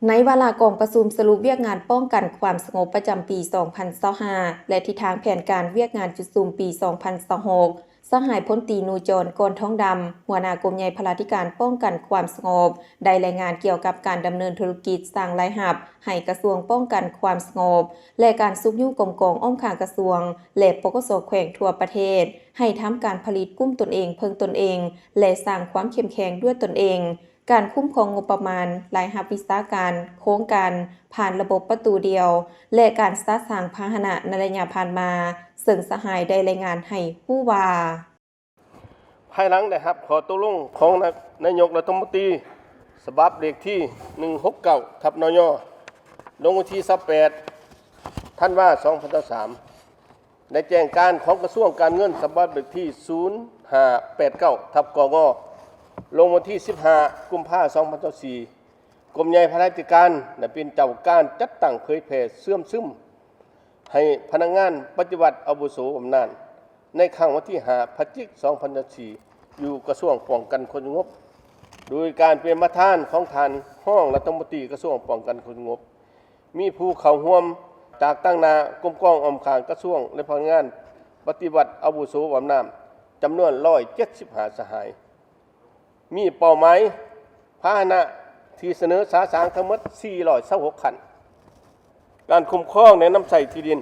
ໃນວາລະກອງປະຊຸມສະຫຼຸບວຽກງານປ້ອງກັນຄວາມສະຫງົບປະຈຳປີສອງພັນຊາວຫ້າ ແລະ ທິດທາງແຜນການວຽກງານຈຸດສຸມປີສອງພັນຊາວຫົກ ສະຫາຍພົນຕີ ນູຈອນ ກອນທອງດຳ ຫົວໜ້າກົມໃຫຍ່ພະລາທິການປ້ອງກັນຄວາມສະຫງົບ ໄດ້ລາຍງານກ່ຽວກັບການດຳເນີນທຸລະກິດສ້າງລາຍຮັບໃຫ້ກະຊວງປ້ອງກັນຄວາມສະຫງົບ ແລະ ການຊຸກຍູ້ກົມກອງອ້ອມຂ້າງກະຊວງ ແລະ ປກສ ແຂວງທົ່ວປະເທດ ໃຫ້ທຳການຜະລິດກຸ້ມຕົນເອງ, ເພິ່ງຕົນເອງ ແລະ ສ້າງຄວາມເຂັ້ມແຂງດ້ວຍຕົນເອງ, ການຄຸ້ມຄອງງົບປະມານ, ລາຍຮັບວິຊາການ, ໂຄງການ, ຜ່ານລະບົບປະຕູດຽວ ແລະ ການສະສາງພາຫະນະໃນໄລຍະຜ່ານມາ, ເຊິ່ງສະຫາຍໄດ້ລາຍງານໃຫ້ຮູ້ວ່າ. ພາຍຫຼັງໄດ້ຮັບຂໍ້ຕົກລົງຂອງນາ ນາຍົກລັດຖະມົນຕີ ສະບັບເລກທີໜຶ່ງຫົກເກົ້າ ທັບ ນຍ ລົງວັນທີຊາວແປດ ທັນວາ ສອງພັນຊາວສາມ ໄດ້ແຈ້ງການຂອງກະຊວງການເງິນ ສະບັບເລກທີສູນຫ້າແປດເກົ້າ ທັບ ກງ ລົງວັນທີສິບຫ້າ ກຸມພາ ສອງພັນຊາວສີ່ ກົມໃຫຍ່ພະລາທິການໄດ້ເປັນເຈົ້າການຈັດຕັ້ງເຜີຍແຜ່ເຊື່ອມຊຶມໃຫ້ພະນັກງານປະຕິບັດອາວຸໂສບຳນານ ໃນຄັ້ງວັນທີຫ້າ ພະຈິກ ສອງພັນຊາວສີ່ ຢູ່ກະຊວງປ້ອງກັນຄວາມສະຫງົບ ໂດຍການເປັນປະທານຂອງທ່ານຮອງລັດຖະມົນຕີກະຊວງປ້ອງກັນຄວາມສະຫງົບ. ມີຜູ້ເຂົ້າຮ່ວມຈາກຕາງໜ້າກົມກອງອ້ອມຂ້າງກະຊວງ ແລະ ພະນັກງານປະຕິບັດອາວຸໂສບຳນານ ຈຳນວນຮ້ອຍເຈັດສິບຫ້າສະຫາຍ. ມີເປົ້າໝາຍພາຫະນະທີ່ສະເໜີສະສາງທັງໝົດສີ່ຮ້ອຍຊາວຫົກຄັນ. ການຄຸ້ມຄອງ ແລະ ນຳໃຊ້ທີ່ດິນ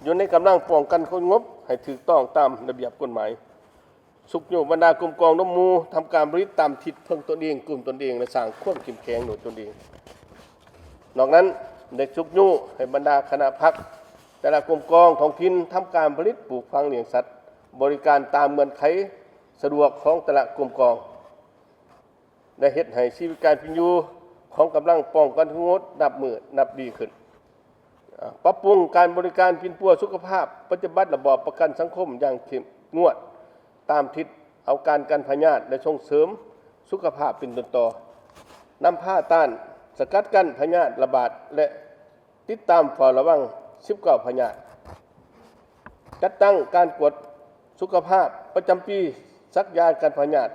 ຢູ່ໃນກຳລັງປ້ອງກັນຄວາມສະຫງົບໃຫ້ຖືກຕ້ອງຕາມລະບຽບກົດໝາຍ. ຊຸກຍູ້ບັນດາກົມກອງຮ່ວມໝູ່ທຳການຜະລິດຕາມທິດເພິ່ງຕົນເອງ, ກຸ້ມຕົນເອງ ແລະ ສ້າງຄວາມເຂັ້ມແຂງດ້ວຍຕົນເອງ. ນອກນັ້ນ, ໄດ້ຊຸກຍູ້ໃຫ້ບັນດາຄະນະພັກແຕ່ລະກົມກອງທ້ອງຖິ່ນທຳການຜະລິດ, ປູກຝັງ, ລ້ຽງສັດ, ບໍລິການຕາມເງື່ອນໄຂສະດວກຂອງແຕ່ລະກົມກອງ ໄດ້ເຮັດໃຫ້ຊີວິດການເປັນຢູ່ຂອງກຳລັງປ້ອງກັນຄວາມສະຫງົບນັບມື້ນັບດີຂຶ້ນ. ປັບປຸງການບໍລິການປິ່ນປົວສຸຂະພາບ, ປະຕິບັດລະບອບປະກັນສັງຄົມຢ່າງເຂັ້ມງວດ, ຕາມທິດເອົາການກັນພະຍາດ ແລະ ສົ່ງເສີມສຸຂະພາບເປັນຕົ້ນຕໍ, ນຳພາຕ້ານສະກັດກັ້ນພະຍາດລະບາດ ແລະ ຕິດຕາມເຝົ້າລະວັງສິບເກົ້າພະຍາດ, ຈັດຕັ້ງການກວດສຸຂະພາບປະຈຳປີ, ສັກຢາກັນພະຍາດ,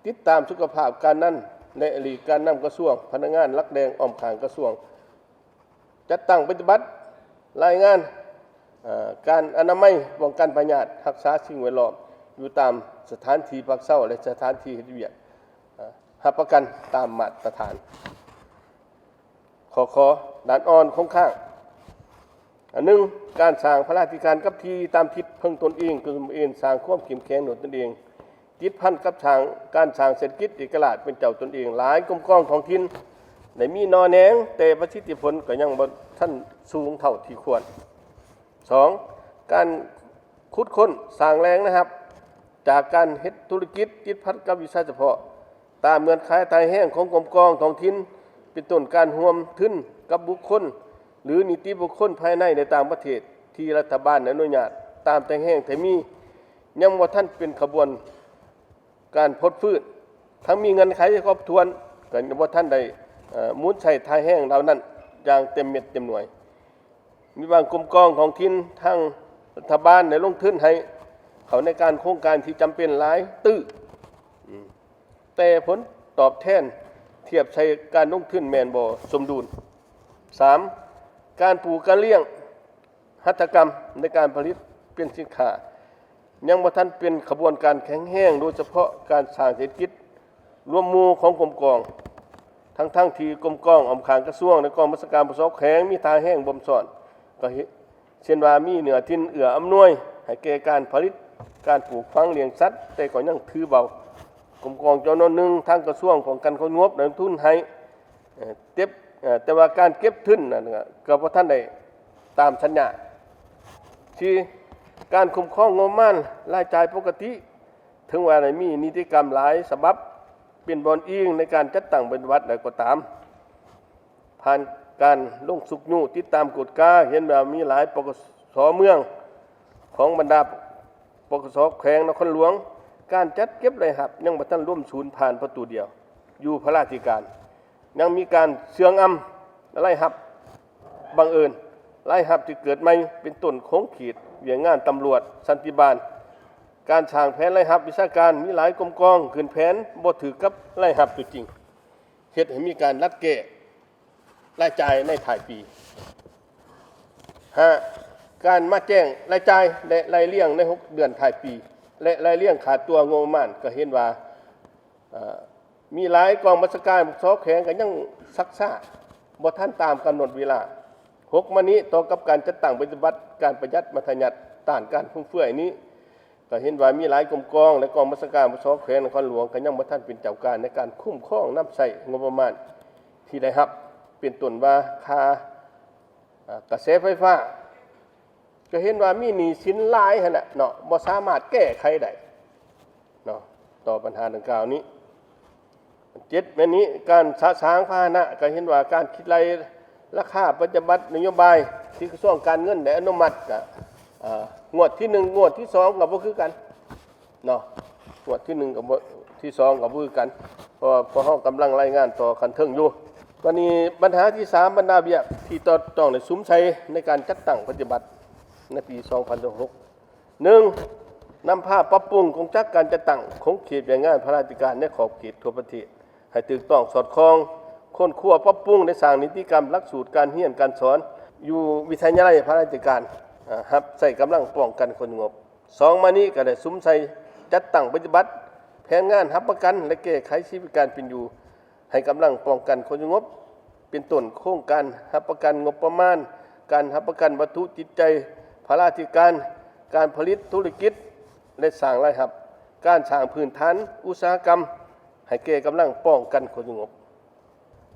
ຕິດຕາມສຸຂະພາບການນຳ ແລະ ຫຼີກການນຳກະຊວງ, ພະນັກງານຫຼັກແຫຼ່ງອ້ອມຂ້າງກະຊວງ, ຈັດຕັ້ງປະຕິບັດລາຍງານ ເອີ ການອະນາໄມປ້ອງກັນພະຍາດ, ຮັກສາສິ່ງແວດລ້ອມຢູ່ຕາມສະຖານທີ່ພັກເຊົາ ແລະ ສະຖານທີ່ເຮັດວຽກ, ເອີ ຮັບປະກັນຕາມມາດຕະຖານ. ຂໍ້ຂໍ ດ້ານອ່ອນຄົງຄ້າງ. ອັນໜຶ່ງ, ການສ້າງພະລາທິການກັບທີ່ຕາມທິດເພິ່ງຕົນເອງ, ເພິ່ງຕົນເອງ, ສ້າງຄວາມເຂັ້ມແຂງດ້ວຍຕົນເອງ, ຕິດພັນກັບສ້າງ ການສ້າງເສດຖະກິດເອກະລາດເປັນເຈົ້າຕົນເອງ. ຫຼາຍກົມກອງທ້ອງຖິ່ນໄດ້ມີໜໍ່ແໜງ, ແຕ່ປະສິດທິຜົນກໍຍັງບໍ່ທັນສູງເທົ່າທີ່ຄວນ. ສອງ, ການຂຸດຄົ້ນສ້າງແຫຼ່ງລາຍຮັບຈາກການເຮັດທຸລະກິດຕິດພັນກັບວິຊາສະເພາະ ຕາມເງື່ອນໄຂທ່າແຮງຂອງກົມກອງທ້ອງຖິ່ນ ເປັນຕົ້ນການຮ່ວມທຶນກັບບຸກຄົນ ຫຼື ນິຕິບຸກຄົນພາຍໃນ ແລະ ຕ່າງປະເທດ ທີ່ລັດຖະບານອະນຸຍາດຕາມແຕ່ແຮງແຕ່ມີ ຍັງບໍ່ທັນເປັນຂະບວນການພົດຟື້ນ, ທັງມີເງື່ອນໄຂຄົບຖ້ວນ ກໍຍັງບໍ່ທັນໄດ້ ເອີ ໝູນໃຊ້ທ່າແຮງເຫຼົ່ານັ້ນຢ່າງເຕັມເມັດເຕັມໜ່ວຍ. ມີບາງກົມກອງທ້ອງຖິ່ນ ທາງລັດຖະບານໄດ້ລົງທຶນໃຫ້ເຂົ້າໃນການໂຄງການທີ່ຈຳເປັນຫຼາຍຕື້ ແຕ່ຜົນຕອບແທນທຽບໃສ່ການລົງທຶນແມ່ນບໍ່ສົມດຸນ. ສາມ, ການປູກການລ້ຽງຫັດຖະກຳໃນການຜະລິດເປັນສິນຄ້າ ຍັງບໍ່ທັນເປັນຂະບວນການແຂງແຮງ, ໂດຍສະເພາະການສ້າງເສດຖະກິດລວມໝູ່ຂອງກົມກອງ, ທັງໆທີ່ກົມກອງອ້ອມຂ້າງກະຊວງ ແລະ ກອງບັນຊາການ ປກສ ແຂວງ ມີທ່າແຮງບົ່ມຊ້ອນ, ກໍເຮັດ ເຊັ່ນວ່າມີເນື້ອທີ່ເອື້ອອຳນວຍໃຫ້ແກ່ການຜະລິດ, ການປູກຝັງ, ລ້ຽງສັດ, ແຕ່ກໍຍັງຖືເບົາ. ກົມກອງຈຳນວນໜຶ່ງ ທາງກະຊວງປ້ອງກັນຄວາມສະຫງົບໄດ້ລົງທຶນໃຫ້ ເອີ ເກັບ ເອີ ແຕ່ວ່າການເກັບທຶນນັ້ນກໍບໍ່ທັນໄດ້ຕາມສັນຍາ. ສີ່, ການຄຸ້ມຄອງງົບປະມານລາຍຈ່າຍປົກກະຕິ, ເຖິງວ່າໄດ້ມີນິຕິກຳຫຼາຍສະບັບ ເປັນບ່ອນອີງໃນການຈັດຕັ້ງປະຕິບັດແລ້ວກໍຕາມ, ຜ່ານການລົງຊຸກຍູ້ຕິດຕາມກວດກາ ເຫັນວ່າມີຫຼາຍ ປກສ ເມືອງ ຂອງບັນດາ ປກສ ແຂວງນະຄອນຫຼວງ, ການຈັດເກັບລາຍຮັບຍັງບໍ່ທັນລວມສູນຜ່ານປະຕູດຽວ ຢູ່ພະລາທິການ, ຍັງມີການເຊື່ອງອຳລາຍຮັບບັງເອີນ, ລາຍຮັບທີ່ເກີດໃໝ່ ເປັນຕົ້ນຂົງເຂດວຽກງານຕຳຫຼວດ, ສັນຕິບານ, ການສ້າງແຜນລາຍຮັບວິຊາການ, ມີຫຼາຍກົມກອງຂຶ້ນແຜນບໍ່ຖືກກັບລາຍຮັບຕົວຈິງ, ເຮັດໃຫ້ມີການລັດແກ້ ລາຍຈ່າຍໃນທ້າຍປີ. ຫ້າ ການມາແຈ້ງລາຍຈ່າຍ ແລະ ໄລ່ລຽງໃນຫົກເດືອນທ້າຍປີ ແລະ ໄລ່ລຽງຄ່າຕົວງົບປະມານ ກໍເຫັນວ່າ ເອີ ມີຫຼາຍກອງບັນຊາການ ສອກແຂວງກໍຍັງຊັກຊ້າ ບໍ່ທັນຕາມກຳນົດເວລາ. ຫົກ ມານີ້ ຕໍ່ກັບການຈັດຕັ້ງປະຕິບັດການປະຢັດມັດທະຍັດ ຕ້ານການຟຸມເຟືອຍນີ້ ກໍເຫັນວ່າມີຫຼາຍກົມກອງ ແລະ ກອງບັນຊາການ ສອກແຂວງນະຄອນຫຼວງ ກໍຍັງບໍ່ທັນເປັນເຈົ້າການໃນການຄຸ້ມຄອງນຳໃຊ້ງົບປະມານທີ່ໄດ້ຮັບ ເປັນຕົ້ນວ່າຄ່າ ເອີ ກະແສໄຟຟ້າ ກໍເຫັນວ່າມີໜີ້ສິນຫຼາຍຫັ້ນແຫຼະເນາະ ບໍ່ສາມາດແກ້ໄຂໄດ້ເນາະ ຕໍ່ບັນຫາດັ່ງກ່າວນີ້. ເຈັດ ແມ່ນນີ້ ການສະສາງພາຫະນະ ກໍເຫັນວ່າການຄິດໄລ່ລາຄາປະຕິບັດນະໂຍບາຍທີ່ກະຊວງການເງິນໄດ້ອະນຸມັດ ກໍ ເອີ ງວດທີໜຶ່ງ ງວດທີສອງ ກໍບໍ່ຄືກັນເນາະ ງວດທີໜຶ່ງກັບງວດທີສອງ ກໍບໍ່ຄືກັນ ເພາະວ່າພວກເຮົາກຳລັງລາຍງານຕໍ່ຂັ້ນເທິງຢູ່. ບັດນີ້ ບັນຫາທີສາມ ບັນດາວຽກທີ່ຕ້ອງໄດ້ສຸມໃສ່ໃນການຈັດຕັ້ງປະຕິບັດໃນປີສອງພັນຊາວຫົກ ໜຶ່ງ ນຳພາປັບປຸງກົງຈັກການຈັດຕັ້ງຂົງເຂດວຽກງານພະລາຊະການໃນຂອບເຂດທົ່ວປະເທດ ໃຫ້ຖືກຕ້ອງສອດຄ່ອງ, ຄົ້ນຄວ້າປັບປຸງ ແລະ ສ້າງນິຕິກຳຫຼັກສູດການຮຽນການສອນຢູ່ວິທະຍາໄລພະລາຊະການ ອາ ຮັບໃຊ້ກຳລັງປ້ອງກັນຄວາມສະຫງົບ. ສອງ ມານີ້ກໍໄດ້ສຸມໃສ່ຈັດຕັ້ງປະຕິບັດແຜນງານຮັບປະກັນ ແລະ ແກ້ໄຂຊີວິດການເປັນຢູ່ ໃຫ້ກຳລັງປ້ອງກັນຄວາມສະຫງົບ ເປັນຕົ້ນໂຄງການຮັບປະກັນງົບປະມານ, ການຮັບປະກັນວັດຖຸຈິດໃຈພະລາທິການ, ການຜະລິດທຸລະກິດ ແລະ ສ້າງລາຍຮັບ, ການສ້າງພື້ນຖານອຸດສາຫະກຳໃຫ້ແກ່ກຳລັງປ້ອງກັນຄວາມສະຫງົບ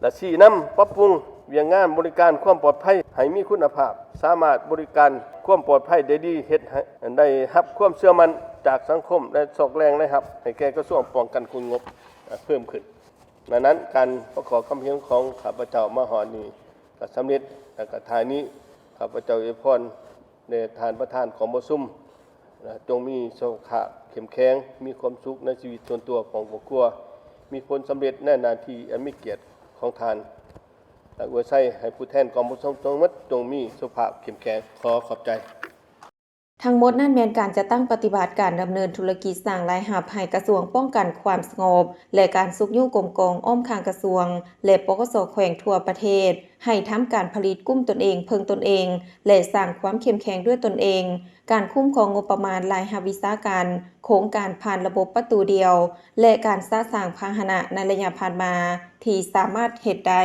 ແລະ ຊີ້ນຳປັບປຸງວຽກງານບໍລິການຄວາມປອດໄພໃຫ້ມີຄຸນນະພາບ, ສາມາດບໍລິການຄວາມປອດໄພໄດ້ດີ, ເຮັດໃຫ້ໄດ້ຮັບຄວາມເຊື່ອໝັ້ນຈາກສັງຄົມ ແລະ ຊອກແຫຼ່ງລາຍຮັບໃຫ້ແກ່ກະຊວງປ້ອງກັນຄວາມສະຫງົບເພີ່ມຂຶ້ນ. ດັ່ງນັ້ນ ການປະກອບຄຳເຫັນຂອງຂ້າພະເຈົ້າມາຮອດນີ້ກໍສຳເລັດ ແລະ ກໍທ້າຍນີ້ ຂ້າພະເຈົ້າອວຍພອນແດ່ທ່ານປະທານກອງປະຊຸມ ຈົ່ງມີສຸຂະພາບເຂັ້ມແຂງ, ມີຄວາມສຸກໃນຊີວິດສ່ວນຕົວຂອງຄອບຄົວ, ມີຜົນສຳເລັດໃນໜ້າທີ່ອັນມີກຽດຂອງທ່ານ ແລະ ອວຍໄຊໃຫ້ຜູ້ແທນກອງປະຊຸມທັງໝົດຈົ່ງມີສຸຂະພາບເຂັ້ມແຂງ. ຂໍຂອບໃຈ. ທັງໝົດນັ້ນແມ່ນການຈັດຕັ້ງປະຕິບັດການດຳເນີນທຸລະກິດສ້າງລາຍຮັບໃຫ້ກະຊວງປ້ອງກັນຄວາມສະຫງົບ ແລະ ການຊຸກຍູ້ກົມກອງອ້ອມຂ້າງກະຊວງ ແລະ ປກສ ແຂວງທົ່ວປະເທດ ໃຫ້ທຳການຜະລິດກຸ້ມຕົນເອງ, ເພິ່ງຕົນເອງ ແລະ ສ້າງຄວາມເຂັ້ມແຂງດ້ວຍຕົນເອງ, ການຄຸ້ມຄອງງົບປະມານລາຍຮັບວິຊາການໂຄງການຜ່ານລະບົບປະຕູດຽວ ແລະ ການສະສາງພາຫະນະໃນໄລຍະຜ່ານມາທີ່ສາມາດເຮັດໄດ້.